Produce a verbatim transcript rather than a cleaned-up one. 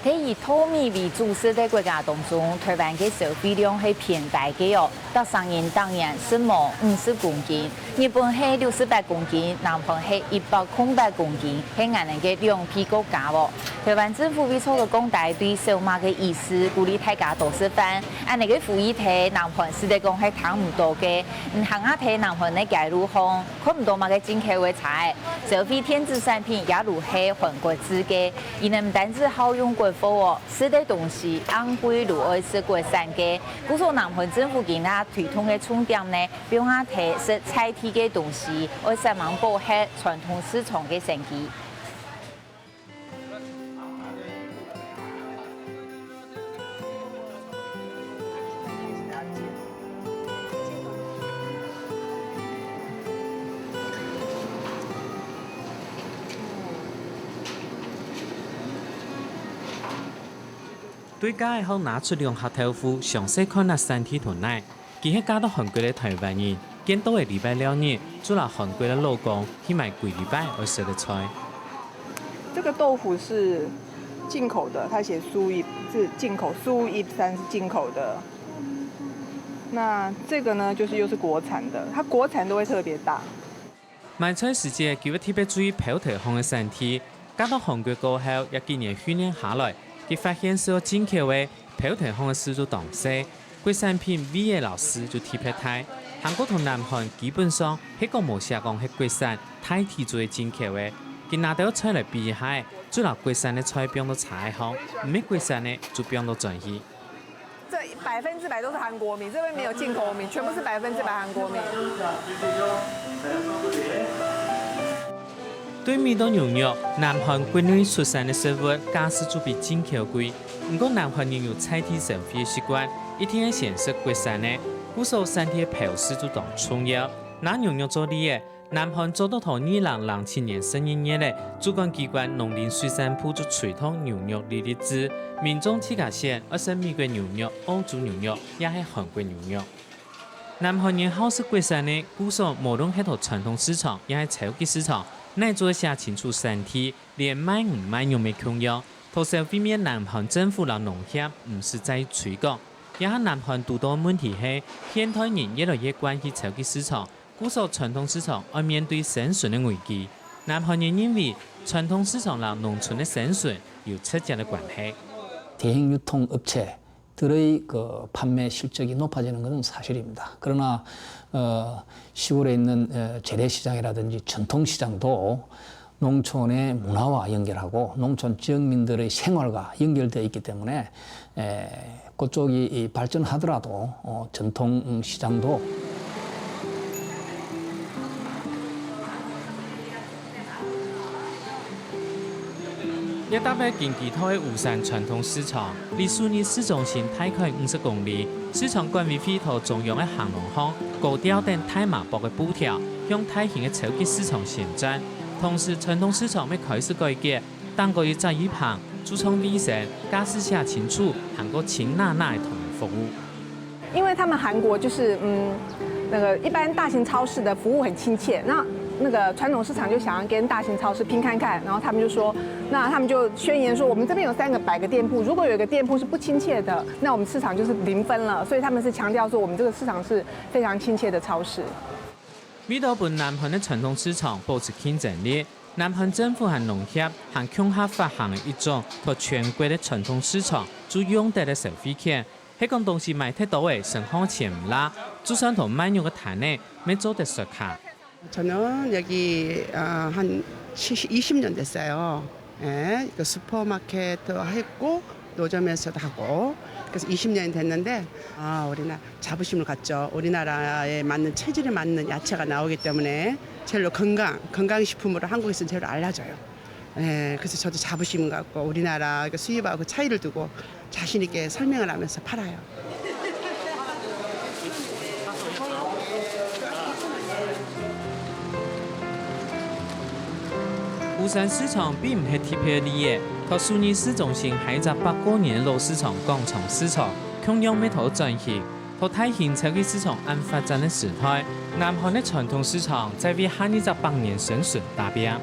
係以稻米為主食个國家當中，臺灣个消費量係偏低个哦，逐儕人逐年食無五十公斤。日本係六十八公斤，南韓係一百空八公斤，係𠊎等个兩倍過加哦。臺灣政府為著降低對燒肉个意識，鼓勵大家多食飯，恁呢个呼籲在南韓實在講係聽毋到个。嗯，行啊在南韓个街路項，看毋到麼个進口个車仔，消費電子產品也如係韓國製个。佢等毋單止好用國貨哦， 食个東西恁貴就愛食國產个，故所南韓政府今下推動个重點呢，放下在食在地个東西，愛煞猛把握傳統市場个生機。 對家个學拿出兩盒豆腐，詳細看啊產地同哪。佢係嫁到韓國个臺灣人，見到个禮拜六日，就摎韓國个老公去買歸禮拜愛食个菜。這個豆腐是進口的，它寫蘇一，是進口，蘇一三是進口的。那這個呢，就是又是國產的，它國產都會特別大。 買菜時節，佢會特別注意標題項个產地。嫁到韓國過後，這幾年訓練下來，佢發現所有進口个標題項个字就當細，國產品位仔摎字就特別大。韓國同南韓基本上係講無寫講係國產，大體就係進口个。佢拿兜菜來比一下，就摎國產个菜放到車仔項，毋係國產个就放到轉去。 這百分之百都是韓國米，這邊沒有進口米，全部是百分之百韓國米。對比到牛肉，南韓國內出產个食物價數就比進口貴。毋過南韓人有在地消費个習慣，一定愛先食國產个，故所產地个標示就當重要。拿牛肉做例仔， 南韓早到到二零零七年十二月咧，主管機關農林水產部就推動牛肉利率制，民眾自家選愛食美國牛肉、澳洲牛肉，也係韓國牛肉。南韓人好食國產个，故所無論係到傳統市場，也係超級市場，哪做得寫清楚產地，連賣毋賣肉乜共樣。到消費面，南韓政府摎農協毋使再推廣。這下南韓堵到問題係，現代人越來越慣去超級市場， 故所傳統市場愛面對生存个危機。南韓人認為，傳統市場摎農村个生存有直接个關係。 대형 유통업체들의 그 판매 실적이 높아지는 것은 사실입니다. 그러나 어, 시골에 있는 어, 재래시장이라든지 전통시장도 농촌의 문화와 연결하고 농촌 지역민들의 생활과 연결되어 있기 때문에 에, 그쪽이 이 발전하더라도 어, 전통 시장도 這搭个京畿道个吳山傳統市場，離首爾市中心大概五十公里。市場管委會在中央个行廊項，高吊等大麻布个布條，向大型个超級市場宣戰。同時，傳統市場乜開始改革，頂高有遮雨棚、注重衛生、價數寫清楚，還過親拿拿个同人服務。 因為他們韓國就是嗯，那個一般大型超市的服務很親切，那那個傳統市場就想要跟大型超市拼看看，然後他們就說，那他們就宣言說，我們這邊有三個百個店鋪，如果有一個店鋪是不親切的，那我們市場就是零分了。所以他們是強調說，我們這個市場是非常親切的超市。 為著分南韓个傳統市場保持競爭力，南韓政府和農協還共下發行了一張在全國个傳統市場就用得个消費券，係講東西買忒多仔，身項錢毋罅，就算在賣肉个攤仔，乜做得刷卡。 저는 여기 아, 한 칠십, 이십 년 됐어요. 예, 그 슈퍼마켓도 했고 노점에서도 하고 그래서 이십 년이 됐는데 아, 우리나라 자부심을 갖죠. 우리나라에 맞는 체질에 맞는 야채가 나오기 때문에 제일로 건강, 건강식품으로 한국에서는 제일 알려져요. 예, 그래서 저도 자부심 갖고 우리나라 그 수입하고 그 차이를 두고 자신 있게 설명을 하면서 팔아요.吳山市場並毋係特別个例仔，在首爾市中心還有一隻百過年个老市場廣場市場，共樣乜在轉型。在大型超級市場恁發展个時代，南韓个傳統市場在為下一隻百年生存打拚。